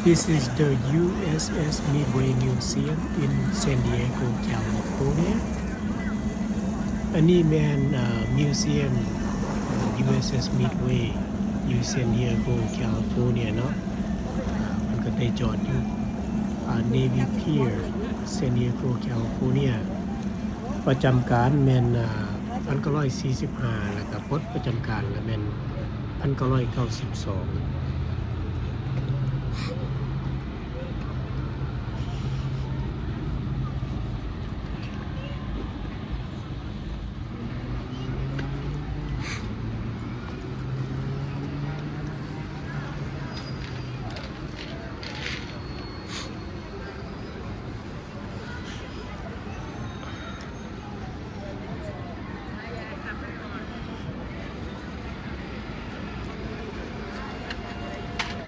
This is the U S S Midway Museum in San Diego, California. ອັນນີ້ແມ່ນ ເອີ່ Museum U S S Midway ຢູ່ San Diego, California ເນາະ. ເພິ່ນກໍໄດ້ຈອດຢູ່ ເອີ່ Navy Pier, San Diego, California. ປະຈຳການແມ່ນ ເອີ່ ພັນເກົ້າຮ້ອຍສີ່ສິບຫ້າ ແລ້ວກໍປົດປະຈຳການລະແມ່ນ ພັນເກົ້າຮ້ອຍເກົ້າສິບສອງ.